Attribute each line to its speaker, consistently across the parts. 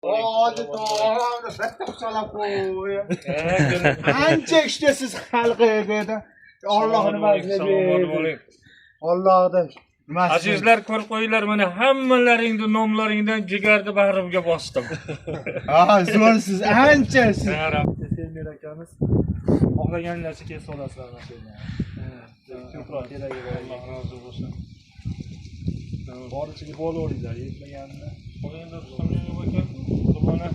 Speaker 1: Hozir to'g'ri bitta quchoqlab qo'y. Ancha ishdasiz xalq edi. Alloh nimasini
Speaker 2: Salomat
Speaker 1: berdi.
Speaker 2: bo'ling.
Speaker 1: Allohdan nimasi.
Speaker 2: Azizlar, ko'rib qo'yinglar, mana hammalaringni nomlaringdan jigarni bag'rimga bosdim.
Speaker 1: Ha, zo'rsiz, ancha siz.
Speaker 2: Ya Rab.
Speaker 3: Fermer akamiz xohlaganlarcha kesa olasizlar mana shu yerdan. Ko'proq keragi bor.
Speaker 2: Alloh rozi bo'lsin.
Speaker 3: Boricha bo'laveringlar, yetmaganini.
Speaker 2: Endi Rustamjon aka, buni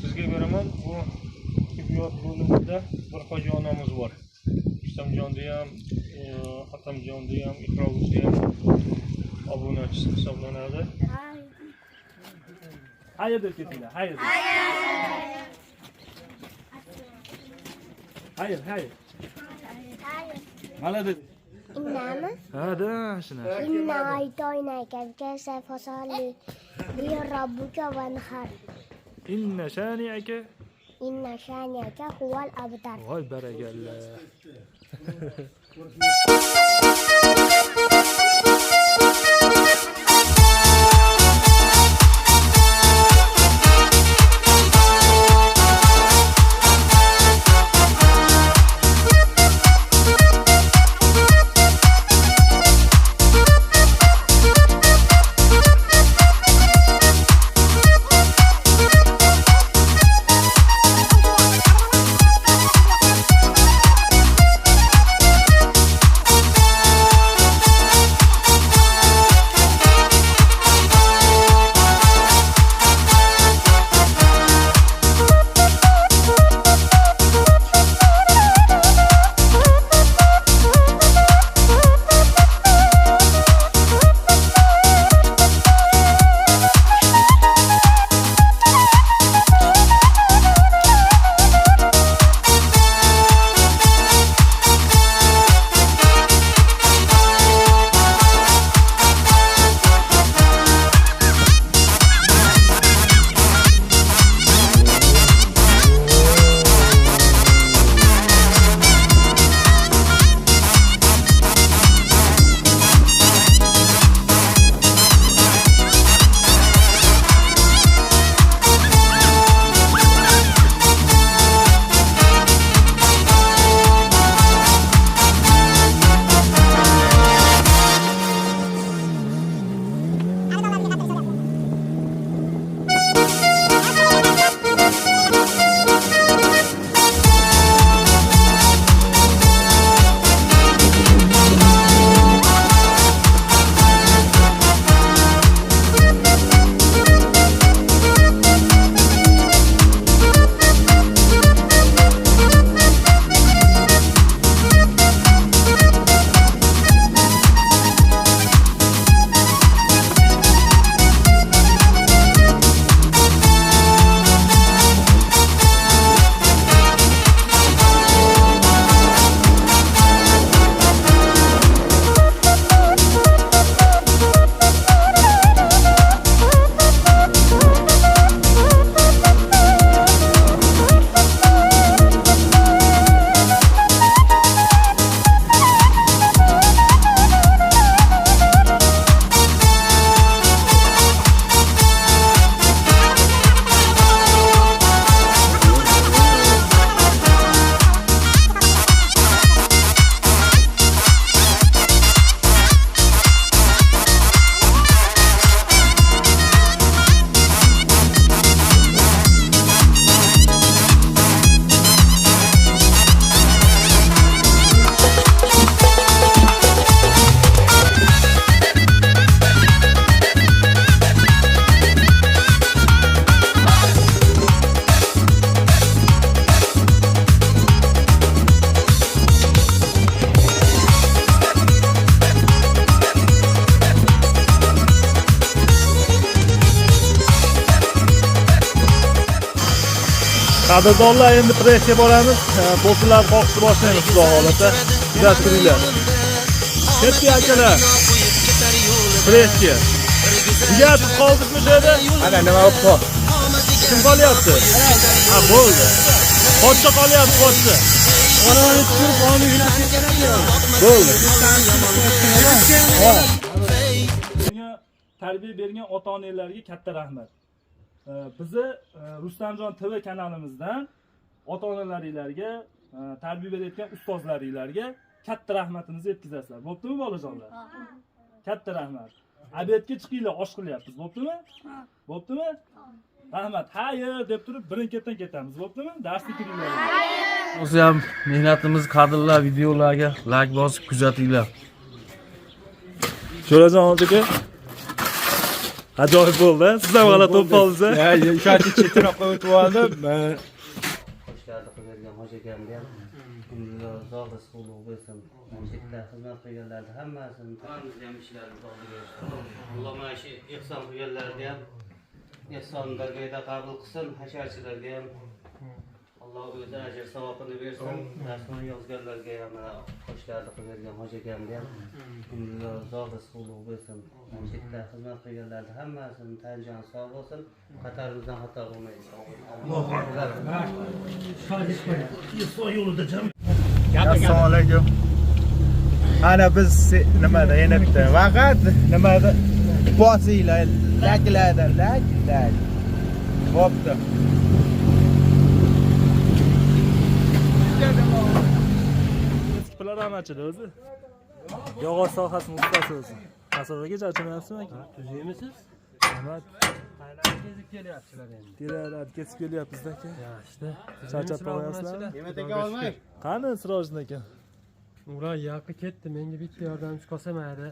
Speaker 2: sizga beraman. Bu tibbiyot bo'limida bir hoji onamiz bor. Rustamjonni ham, Hatamjonni ham, Ikromizni ham obunachisi hisoblanadi.
Speaker 3: Hayır deb ketinglar, hayır. Hayır, hayır. Mana deb.
Speaker 4: Innami?
Speaker 3: Ha, da, shuni.
Speaker 4: Inna aytoynaka kaysa fasolli li robbuka vanhar.
Speaker 3: Inna shani'aka.
Speaker 4: Inna shani'aka huval abtar.
Speaker 3: Voy barakalla. Qadrdonlar, endi pressga boramiz. Po'stilar qoqishni boshlaymiz, xudo xohlasa. Kuzatib turinglar. Ketdik akalar. Pressga. Jigar, siz qoldingizmi shu yerda?
Speaker 1: Ana nima bo'lib qoldi?
Speaker 3: Kim qolyapti? Ha, bo'ldi. Pochcha qolyapti, pochcha.
Speaker 1: Onani tushirib, onu
Speaker 3: Bo'ldi. Bunga tarbiya bergan ota-onalarga katta rahmat. Bizni Rustamjon TV kanalimizdan ota-onalaringlarga, tarbiya berayotgan ustozlaringlarga katta rahmatimizni yetkazasizlar. Bo'ptimi bolajonlar? Katta rahmat. Обед ga chiqinglar, osh qilyapmiz. Bo'ptimi? Bo'ptimi? Rahmat. Xayr deb turib birin-ketin ketamiz. Bo'ptimi? Darsga kiringlar.
Speaker 5: O'zi ham mehnatimiz qadrlab videolarga layk bosib kuzatinglar.
Speaker 3: Jo'rajon aka. Ajoyib bo'ldi. Siz ham g'alati bo'lib qoldingiz.
Speaker 1: Ya, o'sha chetroqqa o'tib oldim.
Speaker 6: Qo'shlarni qilib bergan hoji akamga ham umriga uzoq rizq ulug' bo'lsin. Chetda xizmat qilganlarni hammasini hammamizni ham ishlarimiz oldiga bersin. Alloh mana shu ehson qilganlarni ham ehson dargohida qabul qilsin, hasharchilarga ham Alloh o'zi ajr savobini bersin. Darsni yozganlarga ham mana qo'shlarni qilib bergan hoji akamga ham umriga uzoq rizq ulug' bo'lsin. Chetda xizmat qilganlarni hammasini tan joni sog' bo'lsin. Qatorimizdan xato bo'lmaydi.
Speaker 1: Assalomu alaykum. Ana biz nimada yana bitta vaqat nimada bosinglar, layklardan layk, layk. Bo'pti.
Speaker 3: Piloramachida o'zi. Yog'och sohasini ustasi o'zi. Masalaga charchamayapsizmi aka?
Speaker 6: Tuzukmisiz?
Speaker 3: Rahmat.
Speaker 6: Qaylarni kezib kelyapsizlar endi?
Speaker 3: Teralarni kesib kelyapmiz aka.
Speaker 6: Yaxshi.
Speaker 3: Charchab qolyapsizlarmi?
Speaker 1: Nima taka olmay?
Speaker 3: Qani Sirojiddin aka?
Speaker 6: Ular yoqqa ketdi, menga bitta yordamchi qolsa mayli.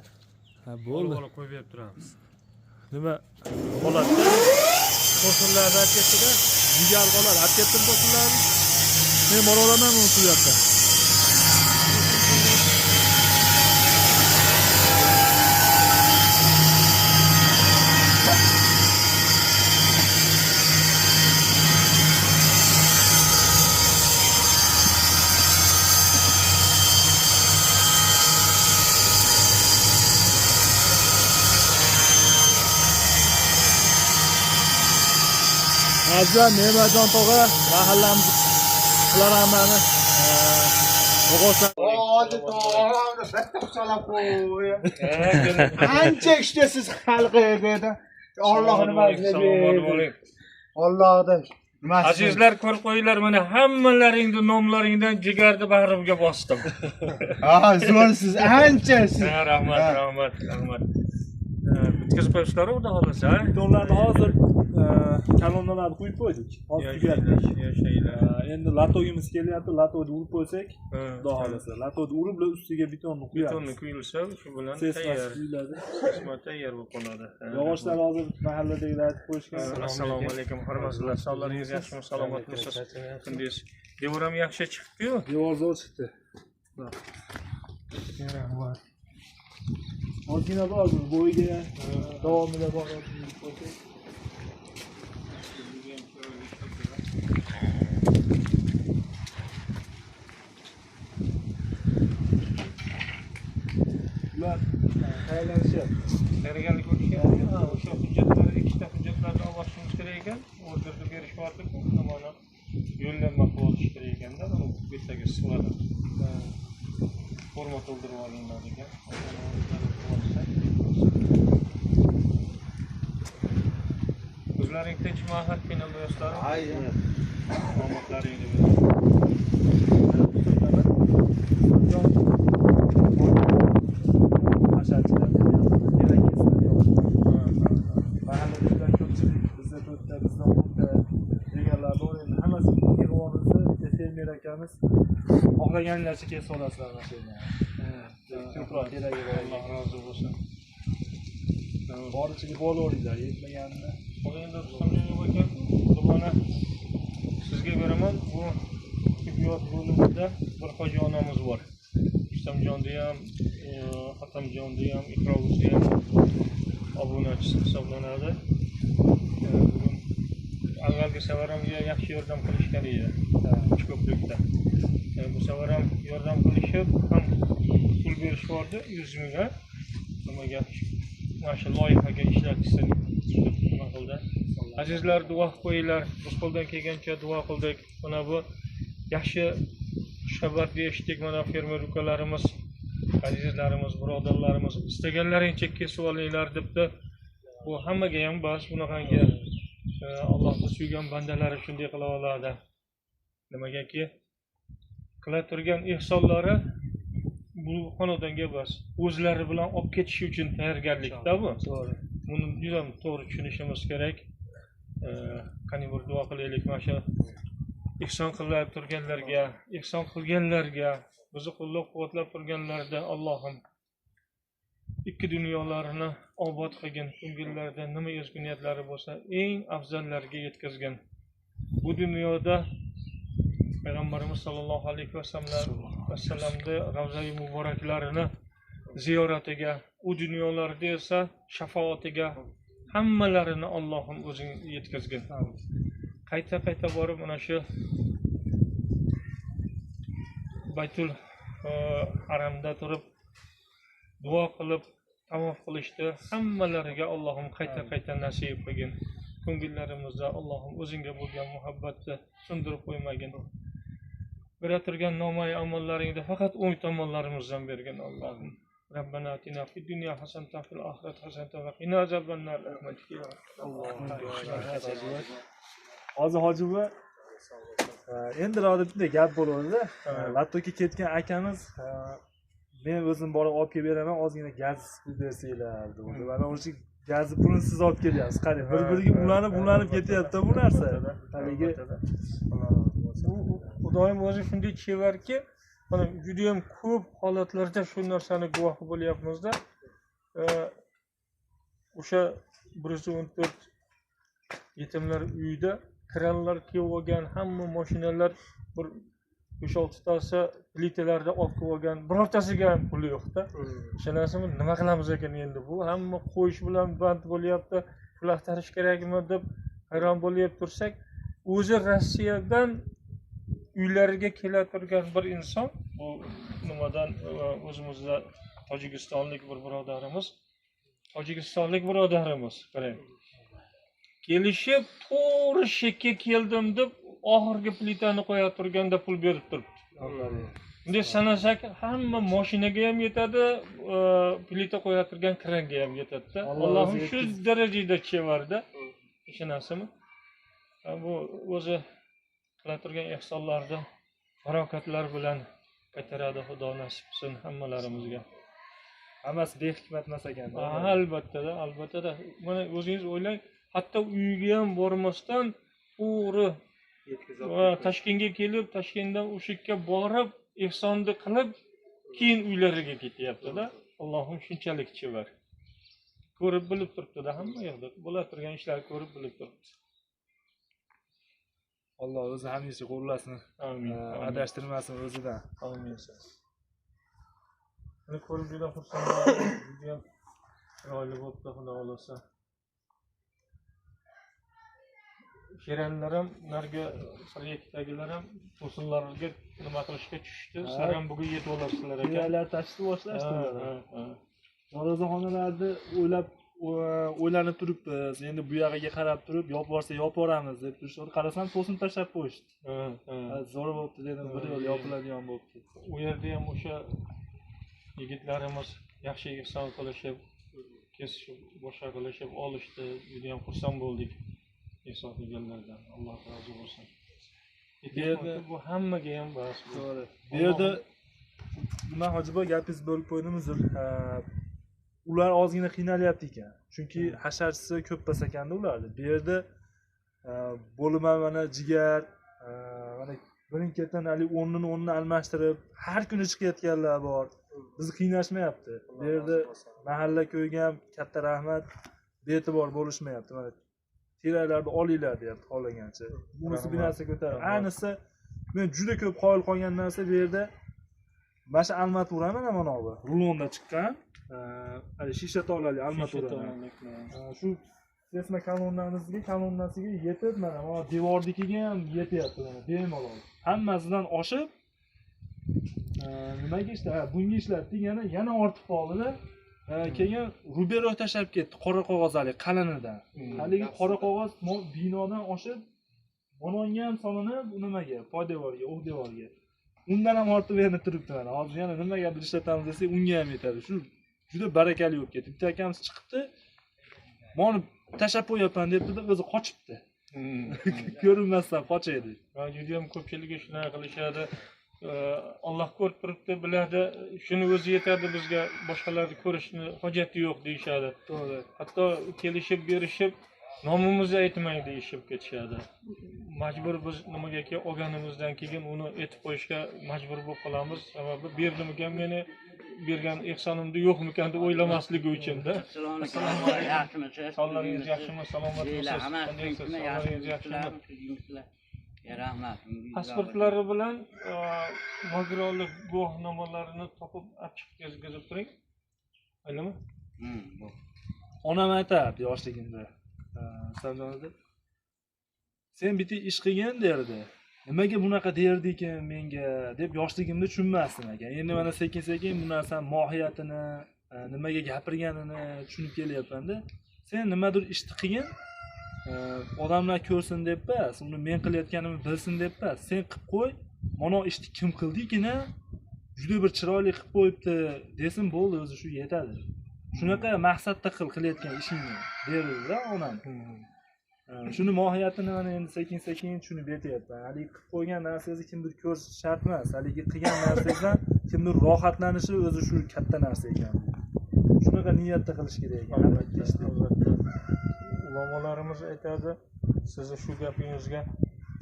Speaker 3: Ha, bo'ldi.
Speaker 6: Olib qo'yib berib turamiz.
Speaker 3: Nima holatda?
Speaker 6: To'sinlarni olib ketdi-da.
Speaker 3: Jigar qolar, olib ketdim to'sinlarni. Men bora olamanmi u yoqqa? Azizlar, Ne'matjon tog'a mahallamiz qilaramani yog'ochlar
Speaker 1: Hozir tog'amni bitta quchoqlab qo'y. Ancha ishdasiz xalq edi. Alloh nimasini
Speaker 2: Salomat
Speaker 1: berdi.
Speaker 2: bo'ling.
Speaker 1: Allohdan nimasi.
Speaker 2: Azizlar ko'rib qo'yinglar, mana hammalaringni nomlaringdan jigarni bag'rimga bosdim.
Speaker 1: Ha, zo'rsiz, ancha siz.
Speaker 2: Ha, rahmat, rahmat, rahmat. Bitkazib qo'yibsizlar xudo xohlasa, ha?
Speaker 3: Betonlarni hozir kolonnalarni quyib qo'ydik. Hozir tugatdik.
Speaker 2: Yashanglar.
Speaker 3: Endi latogimiz kelyapti, latogni urib qo'ysak,
Speaker 2: Ha,
Speaker 3: xudo xohlasa, latogni urib ustiga betonni
Speaker 2: Betonni
Speaker 3: quyamiz.
Speaker 2: quyilsa, shu bilan
Speaker 3: Sesmas
Speaker 2: tayyor.
Speaker 3: quyiladi.
Speaker 2: Sesma tayyor bo'lib qoladi. Ha,
Speaker 3: Yog'ochlar hozir mahalladagilar aytib qo'yishgan.
Speaker 2: Assalomu alaykum, hurmatlilar. Sog'ligingiz yaxshimi, salomatmisiz? Kunduz devor ham yaxshi chiqdi-yu.
Speaker 3: Devor zo'r chiqdi.
Speaker 2: Rahmat.
Speaker 3: Ozgina bor bu bo'yiga, davomida bor. Qo'ysak. Ular tayyorlanishyapti.
Speaker 2: Tayyorgarlik ko'rishyapti. Ha, o'sha hujjatlar, ikkita hujjatlarni olib olishimiz kerak ekan. Orderni berishyapti-ku, nimani yo'llanma qilib olish kerak ekanda, uni bu yerdagi sklad. Forma to'ldirib olinadi ekan. O'zlaring tinchmi, axir qiynalmayapsizlarmi?
Speaker 1: Ay,
Speaker 2: Omadlaringni bersin.
Speaker 3: Hasharchilar kerak kesiladi. Mahalladagilar ko'pchilik bizda to'rtta, bizda o'nta deganlar bor. Endi hammasi yig'ib bitta fermer akamiz xohlaganlarcha kesib olasizlar mana shu yerdan. Ko'proq keragi bor.
Speaker 2: Alloh rozi bo'lsin.
Speaker 3: Boricha yuboraveringlar, yetmaganini.
Speaker 2: Hozir endi Rustamjon aka, mana sizga beraman. Bu tibbiyot bo'limida bir hoji onamiz bor. Rustamjonni ham, Hatamjonni ham, Ikromizni ham obunachisi hisoblanadi. Bugun avvalgi safar ham yaxshi yordam qilishgan edi Uchko'prikda. Bu safar ham yordam qilishib, ham pul berishyapti 100 mingga. Nimaga mana shu loyihaga ishlatishsin deb nima qildi. Azizlar, duo qilib qo'yinglar. Biz qo'ldan kelgancha duo qildik. Mana bu yaxshi xushxabarni eshitdik. Mana fermer ukalarimiz, azizlarimiz, birodarlarimiz istaganlaringcha kesib olinglar debdi. Bu hammaga ham bas, bunaqangi Allohni suygan bandalari shunday qila oladi. Nimagaki qila turgan ehsonlari bu xonadonga emas, o'zlari bilan olib ketishi uchun tayyorgarlikda bu.
Speaker 3: To'g'ri.
Speaker 2: Buni juda to'g'ri tushunishimiz kerak. Qani bir duo qilaylik mana shu ehson qilib turganlarga, ehson qilganlarga, bizni qo'llab-quvvatlab turganlarga Allohim ikki dunyolarini obod qilgin, ko'ngillarida nima ezgu niyatlari bo'lsa, eng afzallariga yetkazgin. Bu dunyoda Payg'ambarimiz sollallohu alayhi vasallamni ravzai muboraklarini ziyoratiga, u dunyolarda esa shafoatiga hammalarini Allohim o'zing yetkazgin. Qayta-qayta borib mana shu Baytul Haramda turib duo qilib tavof qilishdi. Hammalariga Allohim qayta-qayta nasib qilgin. Ko'ngillarimizda Allohim o'zingga bo'lgan muhabbatni so'ndirib qo'ymagin. Bera turgan nomai amallaringni faqat o'ng tomonlarimizdan bergin Allohim. Rabbana atina fid dunya hasanatan fil oxirati hasanatan va qina azabannar. Rahmatika ya Alloh.
Speaker 3: Hozir hoji buva endi roda bitta gap bo'ldi. Lattoga ketgan akamiz men o'zim borib olib kelib beraman, ozgina gaz pul bersanglar dedi. Mana o'sha gazni pulini siz olib kelyapsiz. Qarang, bir-biriga ulanib ketyapti bu narsa. Haligi
Speaker 2: Xudoyim o'zi shunday chevarki, mana juda ham ko'p holatlarda shu narsani guvohi bo'lyapmizda. O'sha 114 yetimlar uyida kranlar kelib olgan, hamma mashinalar bir 5-6 tasi plitalarda olib kelib olgan, birortasiga ham puli yo'qda. Ishonasizmi, nima qilamiz ekan endi bu? Hamma qo'yish bilan band bo'lyapti, pul axtarish kerakmi deb hayron bo'lib tursak, o'zi Rossiyadan uylariga kela turgan bir inson, bu nimadan o'zimizda tojikistonlik bir birodarimiz, qarang. Kelishib to'g'ri shekka keldim deb oxirgi plitani qo'ya turganda pul berib turibdi. Bunday sanasak hamma mashinaga ham yetadi, plita qo'ya turgan kranga ham yetadi-da. Allohim shu darajada chevarda. Ishonasizmi? Bu o'zi qila turgan ehsonlarni barokatlar bilan qaytaradi, Xudo nasib qilsin hammalarimizga.
Speaker 3: Hammasi behikmat emas ekan.
Speaker 2: Albatta-da, albatta-da. Mana o'zingiz o'ylang, hatto uyiga ham bormasdan to'g'ri Toshkentga kelib, Toshkentdan o'sha borib, ehsonni qilib, keyin uylariga ketyapti-da. Allohim shunchalik chevar. Ko'rib bilib turibdi-da hamma yerda. Bo'la turgan ishlarni ko'rib bilib turibdi.
Speaker 3: Alloh o'zi hamisha qo'llasin.
Speaker 2: Amin.
Speaker 3: Adashtirmasin o'zidan.
Speaker 2: Amin. Buni ko'rib juda xursand bo'ldim. Juda ham chiroyli bo'libdi, Xudo xolasa. Sheranlar ham, narga proyektdagilar ham to'sinlarga nima qilishga tushdi. Sizlar ham bugun yetib olasizlar ekan.
Speaker 3: Yerlar tashib boshlashdi. Darvozaxonalarni o'ylanib turibmiz. Endi bu yog'iga qarab turib, yopib borsa yoporamiz deb turishdi. Qarasam to'sin tashlab qo'yishdi. Zo'r bo'libdi dedim, bir yo'l yopiladigan bo'libdi.
Speaker 2: U yerda ham o'sha yigitlarimiz yaxshi ehson qilishib, kesishib, boshqa qilishib olishdi. Juda ham xursand bo'ldik ehson qilganlardan. Alloh rozi bo'lsin.
Speaker 3: Bu yerda
Speaker 2: bu hammaga ham bas.
Speaker 3: To'g'ri. Bu yerda nima hoji boy gapingizni bo'lib qo'ydim, uzr. Ular ozgina qiynalyapti ekan. Chunki hasharchisi ko'p pas ekanda ularni. Bu yerda bo'lima mana jigar, mana birin-ketin hali o'rnini almashtirib har kuni chiqayotganlar bor. Bizni qiynashmayapti. Bu yerda mahalla ko'yga ham katta rahmat, be'tibor bo'lishmayapti. Mana teraklarni olinglar deyapti xohlagancha. Bunisi bir narsa ko'taradi. Ayniqsa men juda ko'p qoyil qolgan narsa bu yerda mana shu armatura mana bu rulonda chiqqan, hali shisha tolali armatura. Shu sesma kolonnasiga yetib mana bu devornikiga ham yetyapti mana bemalol. Hammasidan oshib nimaga ishlab, bunga ishlatdik, yana ortib qoldi-da. Keyin rubero tashlab ketdi qora qog'oz hali qalinidan. Haligi qora qog'oz binodan oshib bononga ham solinib nimaga, poydevorga, o'q devorga. Undan ham ortib yana turibdi mana. Hozir yana nimagadir ishlatamiz desak, unga ham yetadi. Shu juda barakali bo'lib ketdi. Bitta akamiz chiqibdi. Moni tashlab qo'yapman debdi-da, o'zi qochibdi. Ko'rinmasdan qochaylik.
Speaker 2: Juda ham ko'pchiligi shunaqa qilishadi. Alloh ko'rib turibdi, biladi, shuni o'zi yetadi bizga, boshqalarni ko'rishni hojati yo'q deyishadi.
Speaker 3: To'g'ri.
Speaker 2: Hatto kelishib berishib nomimizni aytmang deyishib ketishadi. Majbur biz nimagaki olganimizdan keyin uni aytib qo'yishga majbur bo'lib qolamiz. Sababi berdimikan meni bergan ehsonimni yo'qmikan deb o'ylamasligi uchun-da.
Speaker 6: Assalomu alaykum. Yaxshimisiz?
Speaker 2: Sog'ligingiz yaxshimi? Salomatmisiz? Qandaysiz? Sog'ligingiz yaxshimi?
Speaker 6: Rahmat.
Speaker 2: Pasportlari bilan nogironlik guvohnomalarini topib olib chiqib kezib turing. Maylimi?
Speaker 3: Onam aytardi yoshligimda. Rustamjon, sen bitta ish qilgin derdi. Nimaga bunaqa derdi ekan menga deb yoshligimda tushunmasdim ekan. Endi mana sekin-sekin bu narsani mohiyatini, nimaga gapirganini tushunib kelyapman-da. Sen nimadir ishni qilgin, odamlar ko'rsin deb emas, uni men qilayotganimni bilsin deb emas. Sen qilib qo'y, mana ishni kim qildi-ki, juda bir chiroyli qilib qo'yibdi desin, bo'ldi, o'zi shu yetadi. Shunaqa maqsadda qilayotgan ishingni derdi-da onam. Shuni mohiyatini mana endi sekin-sekin tushunib yetyapman. Haligi qilib qo'ygan narsangizni kimdir ko'rishi shart emas. Haligi qilgan narsangizdan kimdir rohatlanishi o'zi shu katta narsa ekan. Shunaqa niyatda qilish kerak ekan.
Speaker 2: Albatta. Ulamolarimiz aytadi, sizni shu gapingizga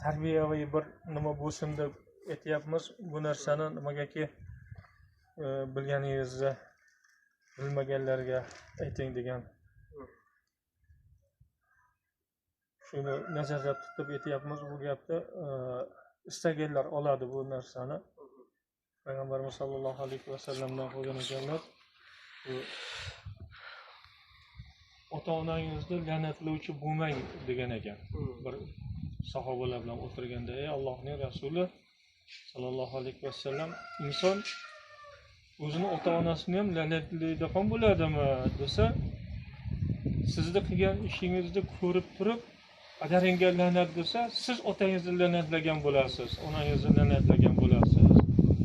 Speaker 2: tarbiyaviy bir nima bo'lsin deb aytyapmiz. Bu narsani nimagaki bilganingizni bilmaganlarga ayting degan. Shuni nazarda tutib aytyapmiz bu gapni. Istaganlar oladi bu narsani. Payg'ambarimiz sollallohu alayhi vasallamdan qolgan ekanlar. Ota-onangizni la'natlovchi bo'lmang degan ekan. Bir sahobalar bilan o'tirganda, ey Allohning rasuli sollallohu alayhi vasallam, inson o'zini ota-onasini ham la'natlaydigan bo'ladimi desa, sizni qilgan ishingizni ko'rib turib padaringga la'nat desa, siz otangizni la'natlagan bo'lasiz, onangizni la'natlagan bo'lasiz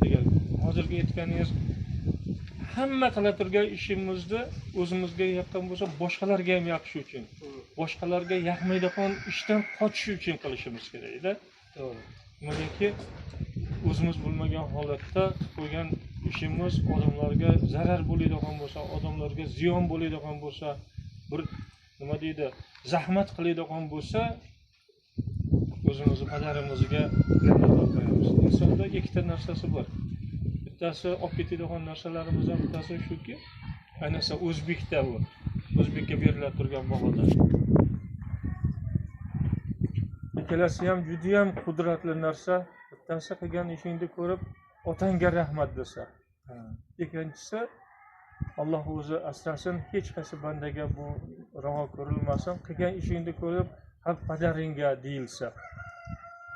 Speaker 2: degan. Hozirgi aytganingiz hamma qila turgan ishimizni o'zimizga yoqqan bo'lsa, boshqalarga ham yoqishi uchun, boshqalarga yoqmaydigan ishdan qochish uchun qilishimiz kerak-da.
Speaker 3: To'g'ri.
Speaker 2: Nimagaki o'zimiz bilmagan holatda qo'ygan ishimiz odamlarga zarar bo'ladigan bo'lsa, odamlarga ziyon bo'ladigan bo'lsa, bir nima deydi, zahmat qiladigan bo'lsa, o'zimizni padarimizga la'nat qo'yamiz. Insonda ikkita narsasi bor. Bittasi olib ketadigan narsalarimizdan bittasi shuki, ayniqsa o'zbekda bu. O'zbekka berilib turgan bahoda. Ikkalasi ham juda ham qudratli narsa. Bittasi qilgan ishingni ko'rib otangga rahmat desa, ikkinchisi Alloh o'zi asrasin, hech qaysi bandaga bu ravo ko'rilmasin, qilgan ishingni ko'rib ha padaringga deyilsa.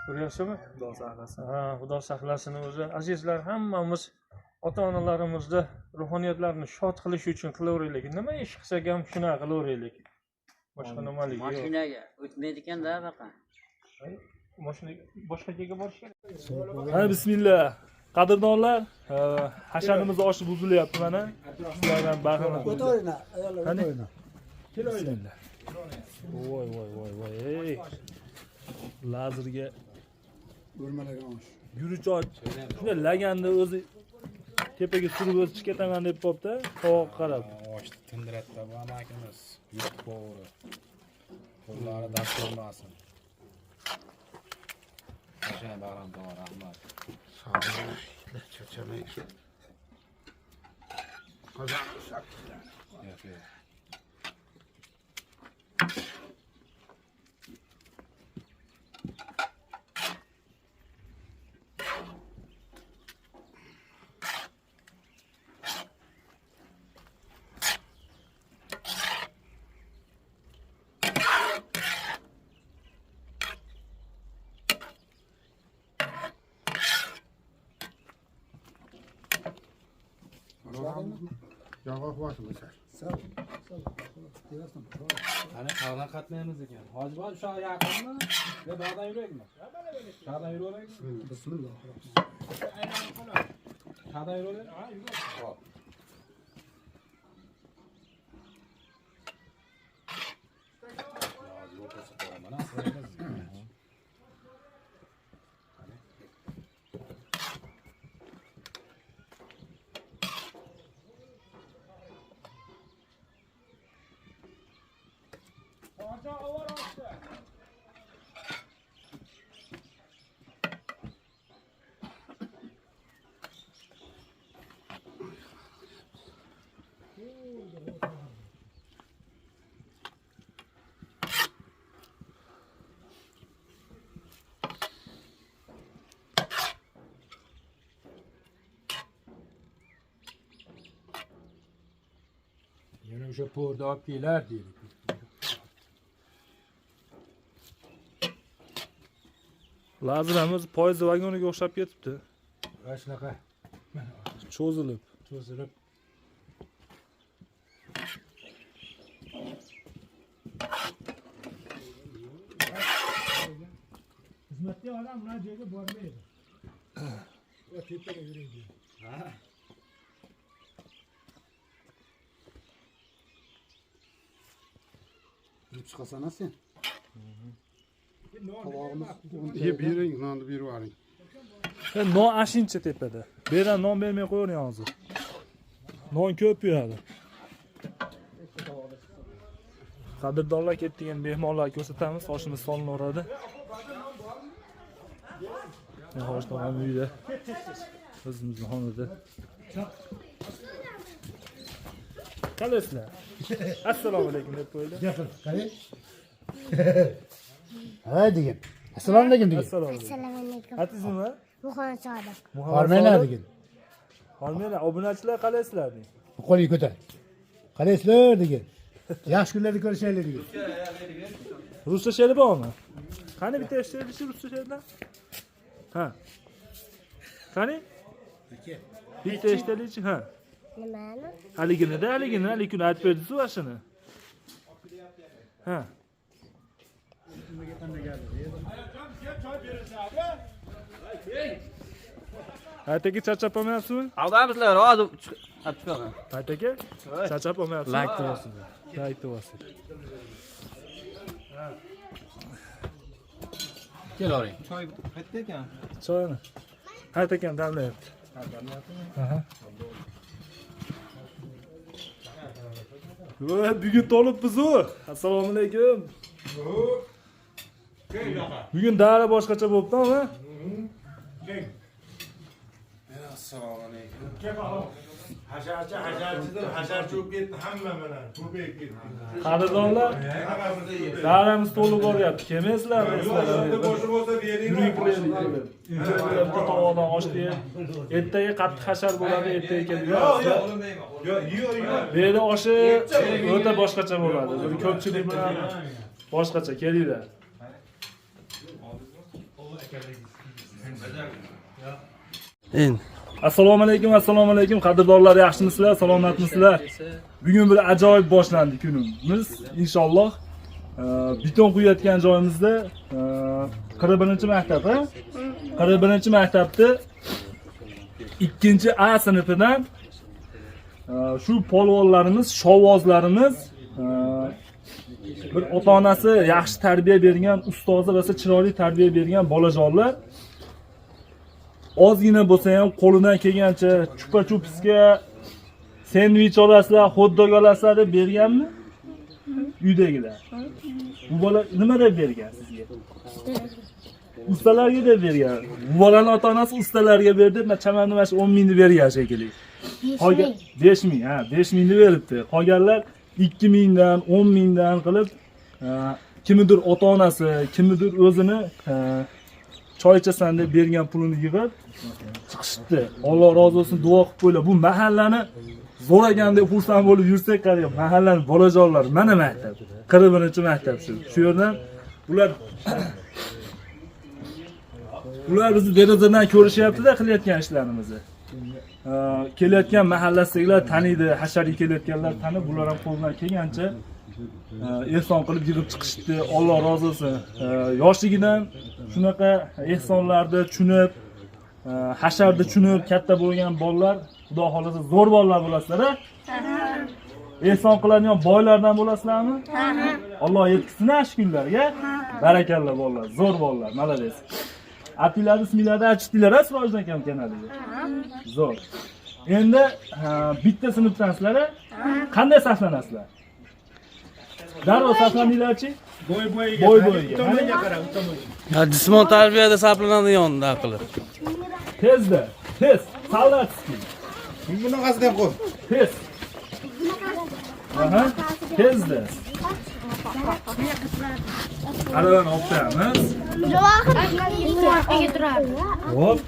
Speaker 2: Ko'ryapsizmi?
Speaker 3: Xudo saqlasin.
Speaker 2: Ha, Xudo saqlasin o'zi. Azizlar, hammamiz ota-onalarimizni ruhoniyatlarini shod qilish uchun qilaveraylik. Nima ish qilsak ham shunaqa qilaveraylik. Boshqa nimalik yo'q.
Speaker 6: Mashinaga o'tmaydi ekanda baqa.
Speaker 2: Mashina boshqa joyga borish kerak.
Speaker 3: Ha, bismillah. Qadrdonlar, hashamimiz oshi buzilyapti mana. Shulardan bahramand.
Speaker 1: O'toyna, ayollar o'toyna.
Speaker 3: Bismillah. Voy voy voy voy. Ey. Lazerga
Speaker 1: O'rmalagan osh.
Speaker 3: Guruch och. Shunday laganda o'zi tepaga surib o'zi chiqib ketaman deb qopti, tovoq qarab.
Speaker 7: Oshni tindiradida bu amakimiz. Yurt bo'g'ri. Qo'llari dard ko'rmasin. Qachon Bahrom tog'a, rahmat.
Speaker 1: Charchamang.
Speaker 7: Yo'q, yo'q.
Speaker 5: Qani qayerdan qatnaymiz ekan? Hojiboy o'sha yaqinmi? Yo dog'dan yuraylikmi? Dog'dan yuraveraylikmi?
Speaker 1: Bismillah.
Speaker 5: Dog'dan yuraveraylikmi? Ha, yuraveraylik. Hop.
Speaker 7: Yo'l ko'rsatib boraman, asraymiz.
Speaker 1: O'sha po'rda olib kelar deydi.
Speaker 3: Lazeramiz poyezd vagoniga o'xshab ketibdi.
Speaker 1: Va shunaqa
Speaker 3: Cho'zilib.
Speaker 1: cho'zilib.
Speaker 8: Xizmatga odam bunaqa joyga bormaydi.
Speaker 1: Va tepaga yuring deydi.
Speaker 9: Yurib chiqasan sen.
Speaker 8: Non
Speaker 9: Qulog'imiz yeb bering, nonni berib yuboring.
Speaker 3: Non ashincha tepada. Bu yerdan non bermay qo'yavering hozir. Non ko'p yuradi. Qadrdonlar, ketdik endi mehmonlarga ko'rsatamiz. Oshimiz solinaveradi. Hoji tog'am uyda. O'zimizni xonada. Qalaysizlar? Assalomu alaykum deb qo'ydi.
Speaker 1: Gapir, qarang. Ha degin. Assalomu alaykum degin.
Speaker 3: Assalomu alaykum.
Speaker 4: Assalomu alaykum.
Speaker 3: Atingiz nima?
Speaker 4: Muhammad Sodiq.
Speaker 1: Hormanglar degin.
Speaker 3: Hormanglar. Obunachilar qalaysizlar deng.
Speaker 1: Qo'lingni ko'tar. Qalaysizlar degin. Yaxshi kunlarda ko'rishaylik degin.
Speaker 3: Ruscha she'ri bormi? Qani bitta eshitaylikchi ruscha she'rdan? Ha. Qani? Bitta eshitaylikchi, ha.
Speaker 4: Nimani?
Speaker 3: Haligini-da, haligini, haligi kuni aytib berdingiz-ku ashuni. Ha. Hayt aka, charchab qolmayapsizmi?
Speaker 6: Aldamizlar, hozir chiqib chiqaman.
Speaker 3: Hayt aka, charchab qolmayapsizmi?
Speaker 7: Like bosing.
Speaker 3: Like bosing.
Speaker 6: Kelavering.
Speaker 5: Choy qayerda ekan?
Speaker 3: Choyni. Hayt akam damlayapti. Aha. Va bugun to'libmiz-u. Assalomu alaykum. Bugun dara boshqacha bo'libdi-mi?
Speaker 7: Assalomu alaykum.
Speaker 8: Hasharchi hasharchidir, hasharchi bo'lib ketdi hamma mana, ko'payib ketdi.
Speaker 3: Qadrdonlar, daramiz to'lib boryapti. Kelmaysizlar,
Speaker 8: Yo'q, boshi bo'lsa beringlar.
Speaker 3: Bitta tovoqdan osh yeb, ertaga qattiq hashar bo'ladi, ertaga kelib.
Speaker 8: Yo'q, yo'q. Yo'q, yo'q, yo'q.
Speaker 3: Bu yerda oshi o'ta boshqacha bo'ladi. Bir ko'pchilik bilan boshqacha kelinglar.
Speaker 6: Endi
Speaker 3: Assalomu alaykum, assalomu alaykum qadrdonlar, yaxshimisizlar, salomatmisizlar? Bugun bir ajoyib boshlandi kunimiz. Inshaalloh beton quyayotgan joyimizda 41-maktab, ha? 41-maktabda 2 A sinfidan shu polvonlarimiz, shovvozlarimiz bir ota-onasi yaxshi tarbiya bergan, ustozi rosa chiroyli tarbiya bergan bolajonlar ozgina bo'lsa ham qo'lidan kelgancha chupa chupsga sendvich olasizlar, xot-dog olasizlar deb berganmi? Uydagilar. Bu bola nima deb bergan sizga? Ustalarga deb bergan. Bu bolani ota-onasi ustalarga berdi, deb chamamni mana shu 10 mingni bergan shekilli. Qolgan 5 ming, ha, 5 mingni beribdi. Qolganlar 2 mingdan, 10 mingdan qilib, kimidir ota-onasi, kimidir o'zini choy ichasan deb bergan pulini yig'ib chiqishibdi. Alloh rozi bo'lsin, duo qilib qo'ylar. Bu mahallani zo'r ekan deb xursand bo'lib yursak, qarang, mahallani bolajonlar mana maktab. 41-maktab shu. Shu yerdan ular bizni derazadan ko'rishyapti-da qilayotgan ishlarimizni. Kelayotgan mahallasidagilar taniydi, hasharga kelayotganlar tanib, bular ham qo'ldan kelgancha ehson qilib yig'ib chiqishdi. Alloh rozi bo'lsin. Yoshligidan shunaqa ehsonlarni tushunib, hasharni tushunib katta bo'lgan bolalar, Xudo xohlasa zo'r bolalar bo'lasizlar, a? Ehson qiladigan boylardan bo'lasizlarmi? Alloh yetkazsin shu kunlarga. Barakalla bolalar, zo'r bolalar, молодец. Atinglarni isminglarni aytishdinglar, a, Sirojiddin akam kanaliga. Zo'r. Endi bitta sinfdansizlar, a? Qanday saflanasizlar? Darrov saflaninglarchi.
Speaker 8: Bo'y bo'yiga.
Speaker 3: Bo'y bo'yiga.
Speaker 8: U tomonga qara, u tomonga.
Speaker 6: Ya jismon tarbiyada saflanadigan qilib.
Speaker 3: Tezda, tez, солдатский.
Speaker 7: Bunaqasini ham qo'y.
Speaker 3: Tez. Aha, tezda. Aravani olib qo'yamiz.
Speaker 4: Orqaga turardi.
Speaker 3: Hop.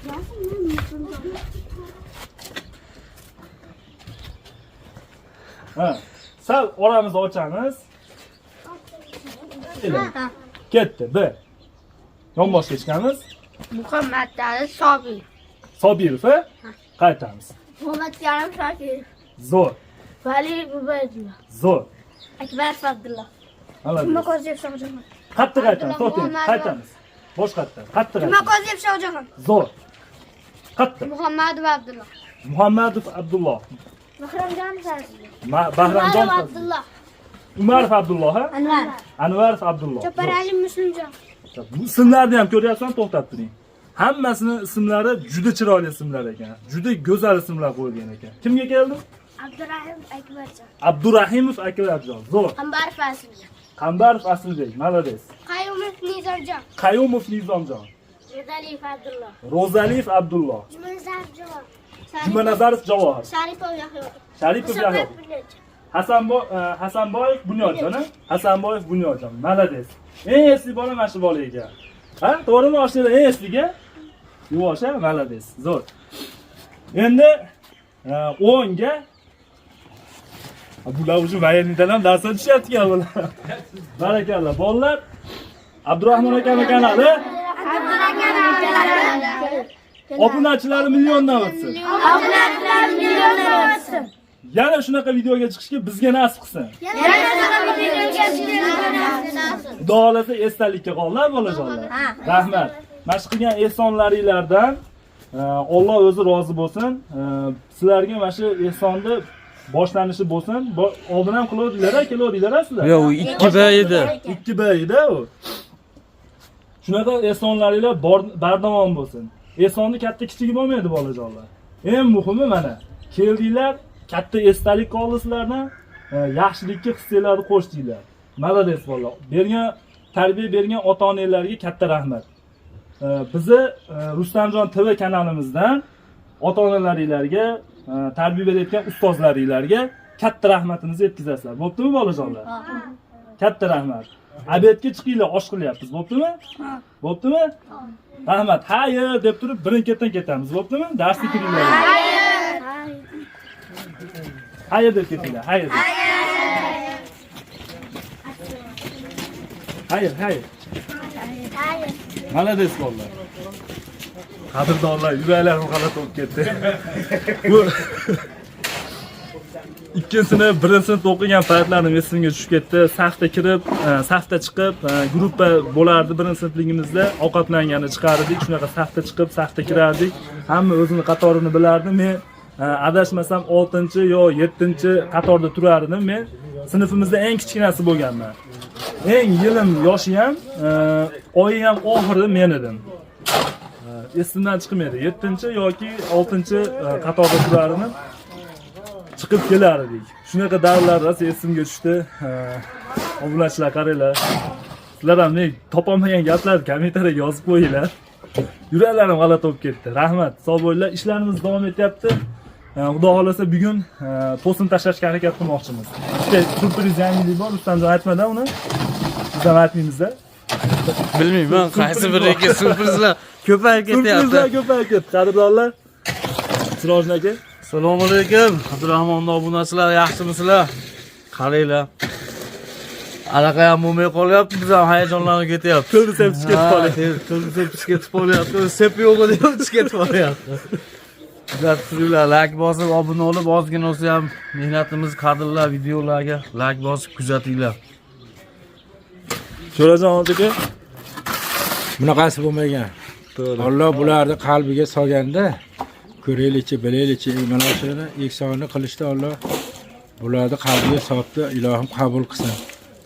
Speaker 3: Ha, Sal oramizni ochamiz. Ketdi. 1. Yonboshga chiqamiz.
Speaker 4: Muhammad Ali Sobir.
Speaker 3: Sobirov, a? Qaytamiz.
Speaker 4: Muhammad Karim Shokirov.
Speaker 3: Zo'r.
Speaker 4: Vali Ubaydullo.
Speaker 3: Zo'r.
Speaker 4: Akbar Fabdullo.
Speaker 3: Молодец.
Speaker 4: Jumakoziyev Shohjahon.
Speaker 3: Qattiq qaytamiz, to'xtang,
Speaker 4: Muhammad-
Speaker 3: qaytamiz. Boshqatdan, qattiq qaytamiz.
Speaker 4: Jumakoziyev Shohjahon.
Speaker 3: Zo'r. Qattiq.
Speaker 4: Muhammadov Abdulloh.
Speaker 3: Muhammadov Abdulloh.
Speaker 4: Bahramjon Fazlullo.
Speaker 3: Bahramjon
Speaker 4: Umarov Abdulloh.
Speaker 3: Umarov Abdulloh, ha?
Speaker 4: Anvar.
Speaker 3: Anvarov Abdulloh.
Speaker 4: Choparali Muslimjon.
Speaker 3: Bu ismlarni ham ko'ryapsan, to'xtab turing. Hammasini ismlari juda chiroyli ismlar ekan. Juda go'zal ismlar qo'yilgan ekan. Kimga keldi?
Speaker 4: Abdurahim Akbarjon.
Speaker 3: Abdurahimov Akbarjon. Zo'r.
Speaker 4: Qambarov Aslibek.
Speaker 3: Qambarov Aslibek, молодец.
Speaker 4: Qayumov Nizomjon.
Speaker 3: Qayumov Nizomjon.
Speaker 4: Ro'zaliyev Abdulloh.
Speaker 3: Ro'zaliyev Abdulloh.
Speaker 4: Jumanazarov Javohir.
Speaker 3: Jumanazarov Javohir.
Speaker 4: Sharipov Yahyo.
Speaker 3: Sharipov Yahyo. Hasanboyev Bunyodjon, a? Hasanboyev Bunyodjon. Молодец. Eng esli bola mana shu bola ekan. Ha, to'g'rimi oshnalar eng esliga? Yuvosh, ha, молодец. Zo'r. Endi 10ga bular уже военный dan ham darsdan tushyapti ekan bular. Barakalla. Bolalar Abdurahmon akani kanali obunachilari milliondan o'tsin.
Speaker 4: Obunachilari milliondan o'tsin.
Speaker 3: Yana shunaqa videoga chiqishga bizga nasib qilsin.
Speaker 4: Yana shunaqa videoga chiqishga nasib qilsin.
Speaker 3: Xudo xohlasa esdalikka qoldilar bolajonlar. Rahmat. Mana shu qilgan ehsonlaringlardan Alloh o'zi rozi bo'lsin. Sizlarga mana shu ehsonni boshlanishi bo'lsin. Oldin ham qilaverdinglar, kelaverdinglar sizlar.
Speaker 6: Yo'q, u 2B edi.
Speaker 3: 2B edi u. Shunaqa ehsonlaringlar bardavom bo'lsin. Ehsonni katta kichigi bo'lmaydi bolajonlar. Eng muhimi mana keldinglar, katta esdalik qoldi sizlardan. Yaxshilikka hissanglarni qo'shdinglar. Молодец bolalar. Bergan tarbiya bergan ota-onalarga katta rahmat. Bizni Rustamjon TV kanalimizdan ota-onalaringlarga, tarbiya berayotgan ustozlaringlarga katta rahmatimizni yetkazasizlar. Bo'ptimi bolajonlar? Katta rahmat. Обед ga chiqinglar, osh qilyapmiz. Bo'ptimi? Bo'ptimi? Rahmat. Xayr deb turib birin-ketin ketamiz. Bo'ptimi? Darsga kiringlar. Xayr deb ketinglar. Xayr. Xayr, xayr. Молодец bolalar. Qadrdonlar, yuraklarim g'alati bo'lib ketdi. Bu ikkinchi sinf, birinchi sinfda o'qigan paytlarim esimga tushib ketdi. Safda kirib, safda chiqib, gruppa bo'lardi birinchi sinfligimizda, ovqatlangani chiqardik, shunaqa safda chiqib, safda kirardik. Hamma o'zini qatorini bilardi. Men adashmasam 6 yo 7 qatorda turar edim. Men sinfimizda eng kichkinasi bo'lganman. Eng yilim yoshi ham, oyi ham oxiri men edim. Esimdan chiqmaydi. 7 yoki 6 qatorda turar edim. Chiqib kelar edik. Shunaqa davrlar rosa esimga tushdi. Obunachilar qaranglar. Sizlar ham men topolmagan gaplarni kommentariyaga yozib qo'yinglar. Yuraklarim g'alati bo'lib ketdi. Rahmat. Sog' bo'linglar. Ishlarimiz davom etyapti. Xudo xohlasa bugun to'sin tashlashga harakat qilmoqchimiz. Bitta syurpriz yangilik bor. Rustamjon aytmadan uni. Biz ham aytmaymiz-da.
Speaker 6: Bilmayman, qaysi biriga syurprizlar ko'payib ketyapti.
Speaker 3: Syurprizlar ko'payib ketdi, qadrdonlar. Sirojjon aka.
Speaker 6: Assalomu alaykum. Abdurahmon obunachilar, yaxshimisizlar? Qaranglar. Anaqa ham bo'lmay qolyapti, biz ham hayajonlanib ketyapti.
Speaker 3: Ko'zni sepib ketib qolyapti.
Speaker 6: Ko'zni sepib ketib qolyapti. Sep yo'q deb ketib qolyapti. Kuzatib turinglar, like bosib, obuna bo'lib, ozgina bo'lsa ham mehnatimiz qadrlab videolarga like bosib kuzatinglar.
Speaker 3: Sho'rajon aka.
Speaker 8: Bunaqasi bo'lmagan. Alloh bularni qalbiga solganda ko'raylikchi, bilaylikchi, mana shuni ehsonni qilishda Alloh bularni qalbiga solibdi, ilohim qabul qilsin.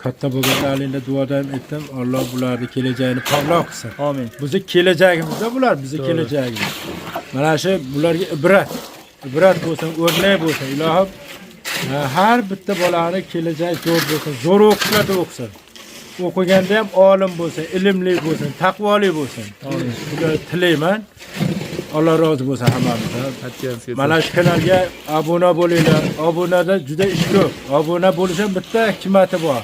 Speaker 8: Katta bo'lganlaringda duoda ham aytdim, Alloh bularni kelajagini porloq qilsin.
Speaker 3: Amin.
Speaker 8: Bizni kelajagimizda bular, bizni kelajagimiz. Mana shu bularga ibrat, ibrat bo'lsin, o'rnak bo'lsin. Ilohim har bitta bolani kelajagi zo'r bo'lsin, zo'r o'qishlarda o'qisin. O'qiganda ham olim bo'lsin, ilmli bo'lsin, taqvoli bo'lsin. Shuni tilayman. Alloh rozi bo'lsin hammamizdan. Mana shu kanalga obuna bo'linglar. Obunada juda ish ko'p. Obuna bo'lish ham bitta hikmati bor.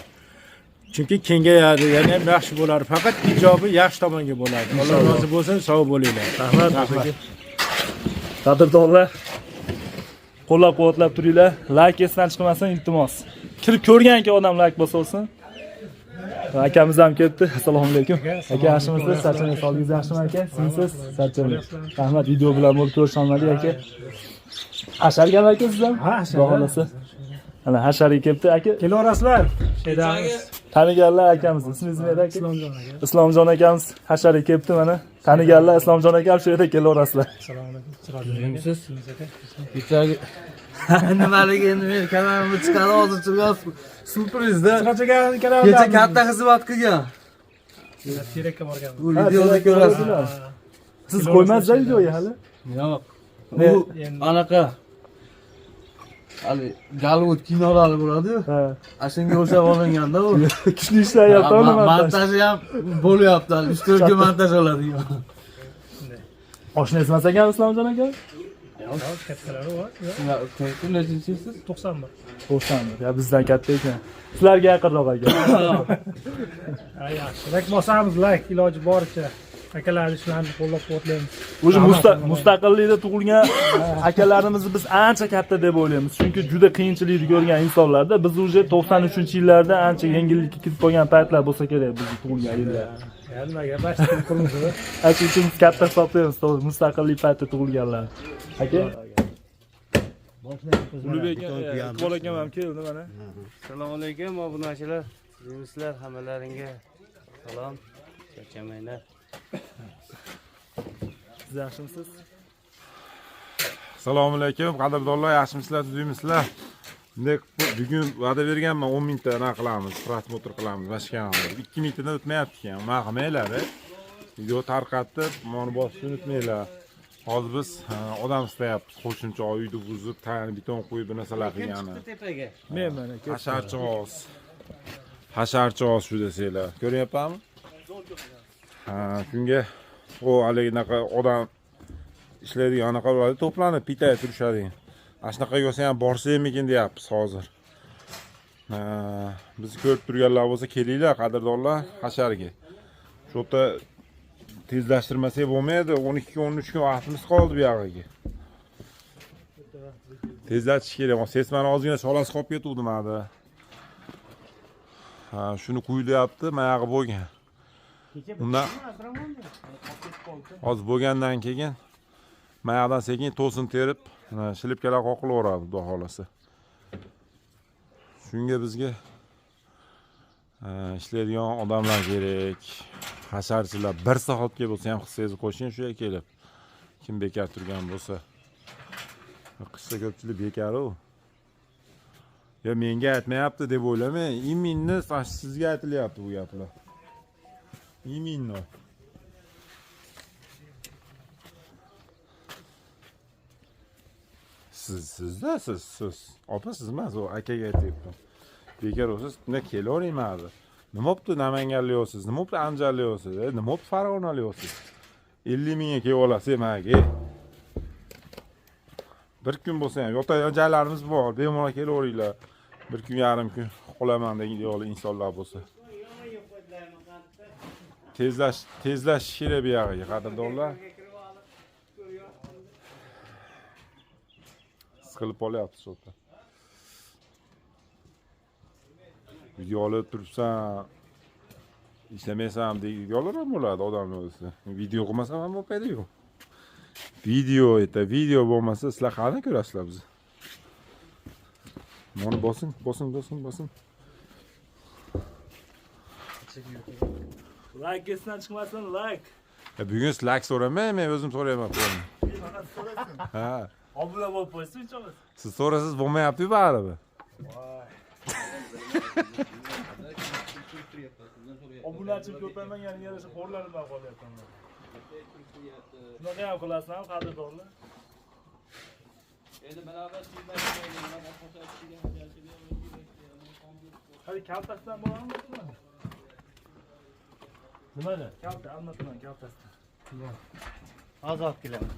Speaker 8: Chunki kengayadi, yana ham yaxshi bo'ladi. Faqat ijobiy yaxshi tomonga bo'ladi. Alloh rozi bo'lsin, sog' bo'linglar.
Speaker 3: Rahmat. Qadrdonlar, qo'llab-quvvatlab turinglar. Like esdan chiqmasin, iltimos. Kirib ko'rganki odam like bosaversin. Akamiz ham kelibdi. Assalomu alaykum. Aka, yaxshimisiz? Charchamang, sog'ligingiz yaxshimi aka? Sizmisiz? Charchamang. Rahmat, video bilan bo'lib ko'risha olmadik aka. Hasharga aka siz ham?
Speaker 1: Ha, hasharga.
Speaker 3: Xudo xohlasa. Mana hasharga kelibdi aka.
Speaker 1: Kelaverasizlar. Shaydamiz.
Speaker 3: Taniganlar akamiz. Ismingiz nima edi aka?
Speaker 1: Islomjon aka.
Speaker 3: Islomjon akamiz hasharga kelibdi mana. Taniganlar Islomjon akam shu yerda kelaverasizlar.
Speaker 1: Assalomu alaykum. Chiroyli. Aka.
Speaker 5: Kechagi nimaligi endi men kanalimni chiqarib hozir chiqgan syurprizda.
Speaker 1: Chiroyli
Speaker 5: Kecha katta xizmat qilgan.
Speaker 1: Terakka borganmiz.
Speaker 5: Bu videoda ko'rasiz.
Speaker 3: Siz qo'ymadingiz videoga hali?
Speaker 5: Yo'q.
Speaker 3: Ne?
Speaker 5: Bu anaqa hali Gollivud kinolari bo'ladi-yu.
Speaker 3: Ha.
Speaker 5: Ana shunga o'xshab olinganda u.
Speaker 3: Kuchli ishlayapti, nima?
Speaker 5: Montaji ham bo'lyapti. Hali 3-4 kun montaj oladigan.
Speaker 3: Oshna emas ekan Islomjon aka?
Speaker 2: Kattalari bor.
Speaker 5: Nechinchisiz?
Speaker 2: 91.
Speaker 3: 91. Ya bizdan katta ekan. Sizlarga yaqinroq ekan.
Speaker 2: Ha, yaxshi. Like bosamiz, like iloji boricha. Akalarni ishlarini qo'llab-quvvatlaymiz.
Speaker 3: O'zi mustaqillikda tug'ilgan akalarimizni biz ancha katta deb o'ylaymiz. Chunki juda qiyinchilikni ko'rgan insonlarda biz уже 93-yillarda ancha yengillikka kirib qolgan paytlar bo'lsa kerak bizni tug'ilgan yillar.
Speaker 2: Ya nimaga bashti qurmiz.
Speaker 3: Ancha uchun biz katta hisoblaymiz, to'g'ri, mustaqillik paytida tug'ilganlar. Aka. Ulug'bek aka, Iqbol akam ham keldi mana.
Speaker 6: Assalomu alaykum obunachilar. Sizlar hammalaringga salom. Charchamanglar.
Speaker 3: Siz yaxshimisiz?
Speaker 10: Assalomu alaykum, qadrdonlar, yaxshimisizlar, tuzukmisizlar? Bunday bugun va'da berganman, 10 mingta nima qilamiz, prosmotr qilamiz, mana shu kanalda. 2 mingtadan o'tmayapti ekan. Nima qilmanglar, video tarqatib, mana bosishni unutmanglar. Hozir biz odam istayapmiz, qo'shimcha uyni buzib, tagini beton qo'yib bir narsalar qilgani.
Speaker 6: Tepaga.
Speaker 3: Men mana ketdim.
Speaker 10: Hasharchi oz. Hasharchi oz shu desanglar. Ko'ryapmanmi? Ha, shunga u haligi anaqa odam ishlaydigan anaqa bo'ladi, to'planib pitayib turishadi. Ana shunaqa bo'lsa ham borsakmikin deyapmiz hozir. Ha, bizni ko'rib turganlar bo'lsa kelinglar, qadrdonlar, hasharga. Shu yerda tezlashtirmasak bo'lmaydi. 12 kun, 13 kun vaqtimiz qoldi bu yog'iga. Tezlatish kerak. Sesmani ozgina cholasi qolib ketuvdi mana. Ha, shuni quyilyapti, mayog'i bo'lgan. Undan hozir bo'lgandan keyin mayoqdan sekin to'sin terib, shilibkalar qoqilaveradi, xudo xolasa. Shunga bizga ishlaydigan odamlar kerak. Hasharchilar bir soatga bo'lsa ham hissangizni qo'shing shu yerga kelib. Kim bekor turgan bo'lsa. Qishda ko'pchilik bekor-u. Ya menga aytmayapti deb o'ylamang. Iminni sizga aytilyapti bu gaplar. Iminni. Siz sizda siz siz. Opa siz emas, u akaga aytyapman. Bekor bo'lsiz, bunda kelavering mayli. Nima bo'pti Namanganlik bo'lsiz, nima bo'pti Andijonlik bo'lsiz, nima bo'pti Farg'onalik bo'lsiz. 50 mingga kelib olasiz menga. Bir kun bo'lsa ham yotadigan joylarimiz bor, bemalol kelaveringlar. Bir kun, yarim kun qolaman degan insonlar bo'lsa. Tezlashish kerak bu yog'iga, qadrdonlar. Siqilib qolyapmiz shu yerda. Video olib turibsan, ishlamaysan deydiganlar ham bo'ladi odamlar o'zi. Video qilmasam ham bo'lmaydi-ku. Video eta, video bo'lmasa sizlar qani ko'rasizlar bizni? Mana bosing, bosing, bosing, bosing.
Speaker 3: Like esdan chiqmasin, like.
Speaker 10: Bugun like so'ramang, men o'zim so'rayman. Ha.
Speaker 3: Obuna bo'lib qo'ysin inshaalloh.
Speaker 10: Siz so'rasiz bo'lmayapti-ku baribir.
Speaker 3: Obunachi ko'paymaganiga yarasha xo'rlanib ham qolyapman. Shunaqa ham qilasizmi, qadrdonlar?
Speaker 5: Endi barobar
Speaker 3: Hadi kaltasidan bo'ladimi? Nimada? Kalta, almataman kaltasidan.
Speaker 6: Hozir olib kelaman.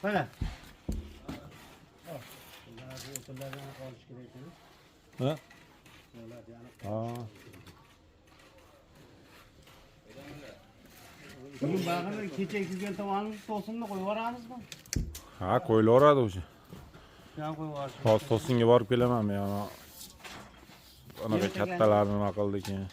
Speaker 6: Mana.
Speaker 10: Ha? Ha.
Speaker 6: Bugun bag'rini kecha ekilgan tomonimiz to'sinni qo'yib yuboramizmi?
Speaker 10: Ha, qo'yilaveradi o'sha.
Speaker 6: Ham qo'yib yuborish.
Speaker 10: Hozir to'singa borib kelaman men ana. Anaqa kattalarni nima qildi keyin.